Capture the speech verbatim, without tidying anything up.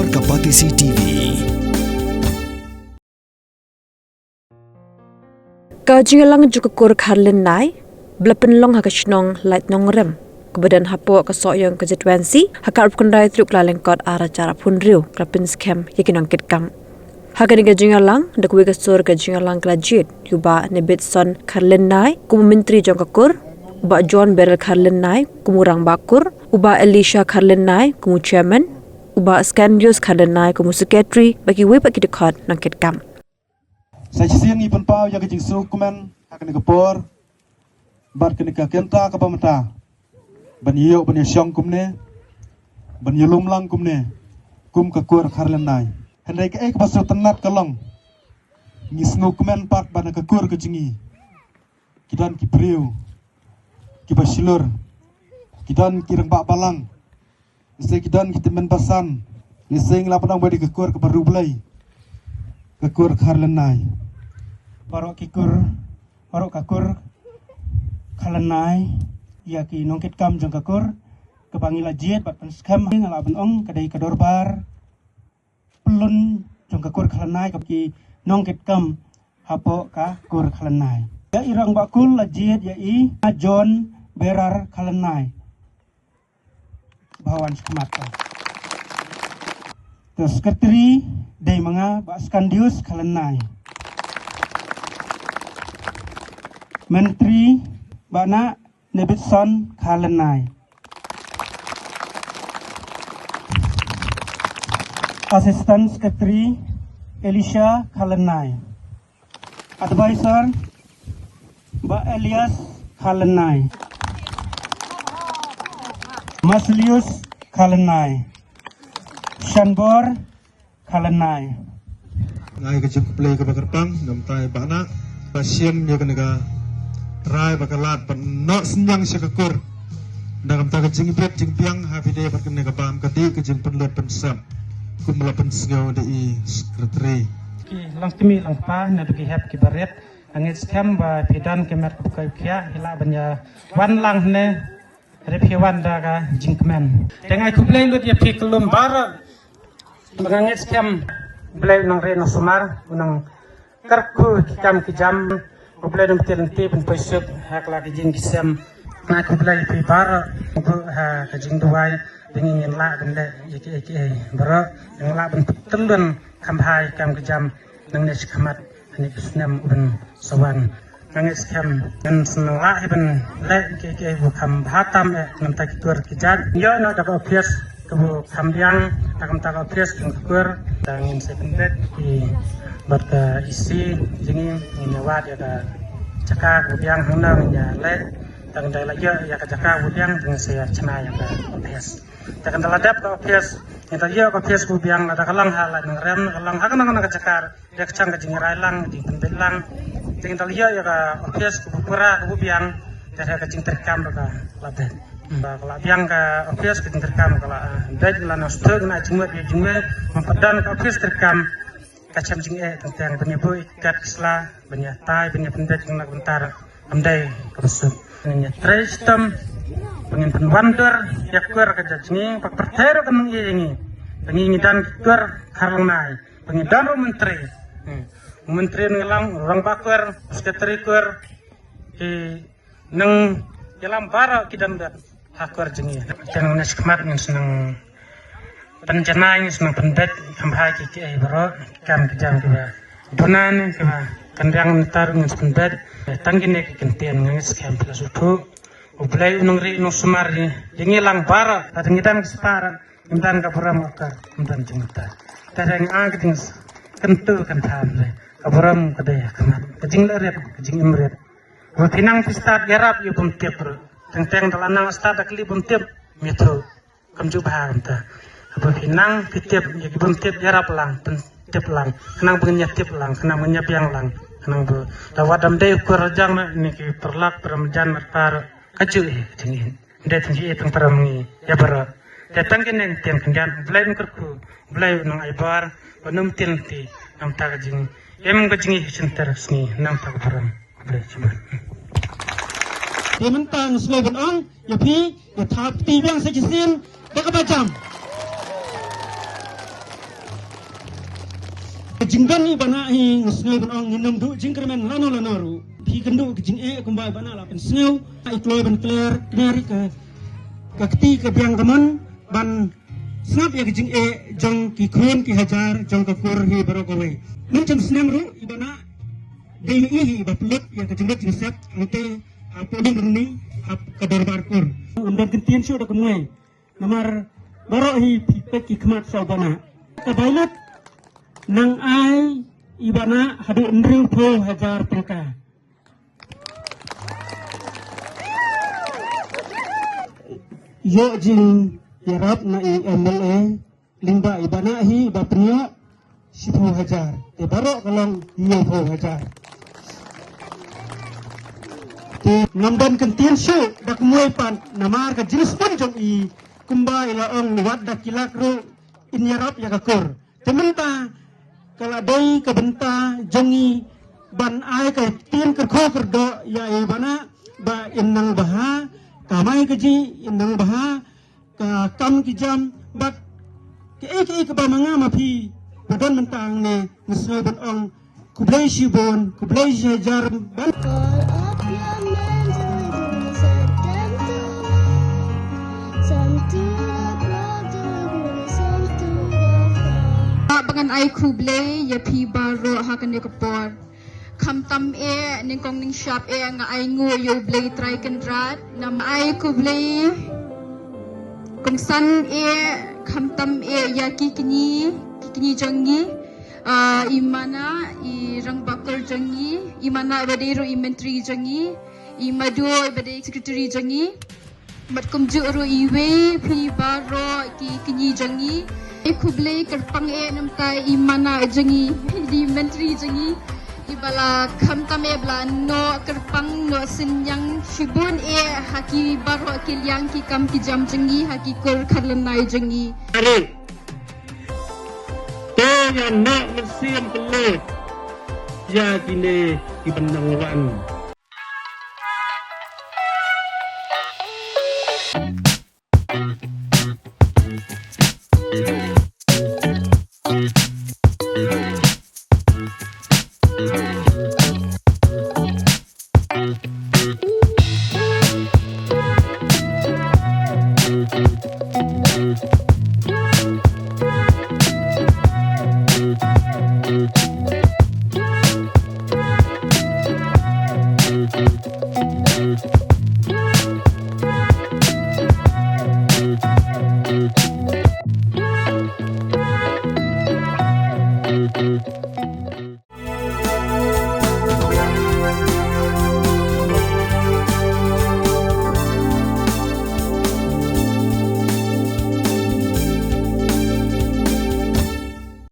Ka Batesi T V. Ka jingïalang jong ka kur Kharlynnai ba la pynlong ha ka shnong Laitnongrem, kaba don hapoh ka Sohiong constituency, ha ka arphew khyndai tarik u Kyllalyngkot arhajar arphew hynriew, ka la pynskhem ïa ki nongkitkam. Ha kane ka jingïalang, da kawei ka sur ka jingïalang ka la jied ïa u Bah Nebitson Kharlynnai kum u myntri jong ka kur, u Bah John Berar Kharlynnai kum u rangbah kur, u Bah Elisha Kharlynnai kum u chairman, u Bah Scandius Kharlynnai kum u secretary, bad kiwei pat ki dkhot nongkitkam. Sa shisien ngi pynpaw ïa ka jingsngewkmen ha kane ka por bad kane ka kynta kaba mynta ban ïoh ban ïashong kumne, ban ïalum lang kumne kum ka kur Kharlynnai. Hynrei kaei kaba sngewtynnat ka long, ngi sngewkmen pat ba na ka kur ka jong ngi ki don ki briew kiba shlur, ki don ki rangbah balang, lehse ki don ki tymmen basan, lehse ngi lah ban ong ba dei ka kur kaba riewblei, ka kur Kharlynnai. Baroh ki kur, baroh ka kur Kharlynnai, ïa ki nongkitkam jong ka kur, kaba ngi la jied bad pynskhem, nga lah ban ong ka dei ka dorbar pyllun jong ka kur Kharlynnai, ka ki nongkitkam hapoh ka kur Kharlynnai. Ïa i rangbah kur la jied ïa i John Berar Kharlynnai. Bha wan shakhmat ka. Te secretary dei ma nga Bah Scandius Kharlynnai. Myntri Bah na Nebitson Kharlynnai. Assistant Secretary Elisha Kharlynnai. Advisor Bah Elias Kharlynnai. Maslius Kharlynnai. Shanbor Kharlynnai. Nga ai ka jingkhublei kaba kyrpang na ka bynta i Bah Nah ba shim ïa kane ka rai bad ka lad ban noh synñiang sha ka kur. Na ka bynta ka jingbiang jingbiang ha phi dei bad kane ka bam ka dih ka jingpynlut pynsep kum la pynsngew da i secretary. Ki long kmie long kpa na ki hep ki barit. Nga ngeit skhem ba phi don ki met ki bkoi khiah, phi lah ban ïa wan lang hangne. Hynrei phi wan da ka jingkmen. Te nga ai khublei lut ïa phi khlem baroh. Ba nga ngeit skhem Blei u nang ri nang sumar, u nang kyrkhu ki kam ki jam, u Blei u nang pyntir lynti pynpoi suk ha ka la ki jing ki sem. Nga ai khublei ïa phi baroh, ha ka jingduwai, ba ngin lah ban leh ïa kiei kiei baroh, ngin lah ban pynlong kham bha ïa ki kam ki jam nangne shakhmat. Hangne ka snem u ban sa wan. Nga ngeit skhem ngan sa nang lah hi ban leh kiei kiei ba kham bha tam eh na ka bynta ki kur ki jait. Ïoh noh da ka office kaba kham biang, na ka bynta ka office jong ka kur. Te ngin sa pynbeit ïa bad ka E C jong ngi, ngin ïa wad ïa ka jaka kaba biang hangno ngin ïa leh. Te haba la ïoh ïa ka jaka kaba biang, te ngin sa ïa shna ïa ka office. Te haba la dep ka office, ngin ïa ïoh ka office kaba biang, lada ka long ha Laitnongrem, ka long ha kano kano ka jaka. Te ka chang ka jingrai lang, jingpynbeit lang. Te haba la ïoh ïa ka office kaba pura kaba biang, te ka jingtreikam ka la beit. Ba ka la biang ka office, ka jingtreikam ka la, ah, beit, la nang sdang na jingmut ïa jingmut, mynba don ka office treikam, ka chem jingeh teng teng, ban ïa buh ïa ki kat ki sla, ban ïa tai, ban ïa pynbeit na ka bynta. Kam dei kaba suk. Ngin ïa trei shitom ba ngin pynwandur ïa ka kur ka jait jong ngi, ba ka pyrthei ruh kan ïa ngi. Ba ngi ngi don ki kur Kharlynnai. Ba ngi don ruh u myntri. Hmm. U myntri ngi long, u rangbah kur, u secretary kur. Ki nang ïalam baroh ki don beit ha kur jong ngi. Te nang ne shakhmat ngin sa nang pynjanai, ngin sa nang pynbeit kham bha kiei kiei baroh, ki kam ki jam kiba duna ne kiba kynriang, mynta ruh ngin sa pynbeit. Tang kine ki kyntien nga ngeit skhem phi la sngewthuh. U Blei u nang ri u nang sumar ïa ngi lang baroh. Lada ngi don ka spah ruh, ngim don ka burom, ka kam don jingmyntoi. Te nga ai ka jingkyntu kyntha, ka burom ka dei ha khmat, ka jingleh rit, ka jingim rit. Ba phi nang phi stad ïarap ïa u bym tip ruh. Teng teng da la nang stad da kylli bym tip, ym ithuh. Kam ju bha kumta. Haba phi nang phi tip, ïa ki bym tip ïarap lang, pyntip lang. Khnang ba ngin ïa tip lang, khnang ba ngin ïa biang lang. Khnang ba da wat dam dei u kur jong ngi ne ki paralok, para marjan, marpa ruh, ka ju hi ka jingim. Ym dei tang jingim tang para ma ngi, ïa baroh. Te tang kine ki kyntien khyndiat, Blei un kyrkhu, Blei un nang ai bor, un ym pyntir lynti, na ka bynta ka jingim ka jong ngi ha shyntur sngi, na ka bynta ka burom. Khublei shibun. Te mynta nga sngew ban ong ïa phi, ïa thap kti biang sa shisien da kaba jam. Ka jingdon i Bah Nah hi nga sngew ban ong ngin ym duh jingkyrmen lano lano ruh. Phi kynduh ka jingeh kumba i Bah Nah la pynsngew, i kloi ban kler kner ka, ka kti ka biang ka mon ban sngap ïa ka jingeh jong ki khun ki hajar jong ka kur hi baroh kawei. Mynshem snem ruh i Bah Nah dei i hi ba pynlut ïa ka jinglut jingsep hangtei ha Pawling Runi ha ka dorbar kur. Ym don kyntien shuh da kumwei. Namar baroh hi phi peit ki khmat sha u Bah Nah. Ka bailut nang ai i Bah Nah haduh hynriewphew hajar tyngka. Ïoh jingïarap na i M L A lyngba i Bah Nah hi ba pynïoh shiphew hajar. Te baroh ka long hynñiewphew hajar. Te ngam don kyntien shuh da kumwei pat namar ka jingsbun jong i kumba i la ong wat da ki lak ruh in ïarap ïa ka kur. Te mynta ka la dei ka bynta jong i ban ai ka ktien kyrkhu kyrdoh ïa i Bah Nah ba in nang bha, kamai kajih in nang bha, ka kam ki jam bad kaei kaei kaba ma nga ma phi ba don mynta hangne nga sngew ban ong khublei shibun, khublei shihajar ban. Ba ngan ai khublei ïa phi baroh ha kane ka por. Khamtam eh nyngkong nyngshap eh nga ai nguh ïa U Blei Trai Kynrad. Namar ai khublei kongsan eh khamtam eh ïa ki kñi, ki kñi jong ngi. Ah, i Bah Nah, i rangbah kur jong ngi, i Bah Nah ba dei ruh i myntri jong ngi, i Madu ba dei secretary jong ngi. Bad kumjuh ruh iwei phi baroh ki kñi jong ngi. Ai khublei kyrpang eh namar i Bah Nah jong ngi, i myntri jong ngi. Iba la khamtam eh ba la noh kyrpang noh synñiang shibun eh ha ki baroh ki liang ki kam ki jam jong ngi ha ki kur kharlanai jong ngi. Are. Te ïa noh mynsiem pynlut ïa kine ki ban nang wan.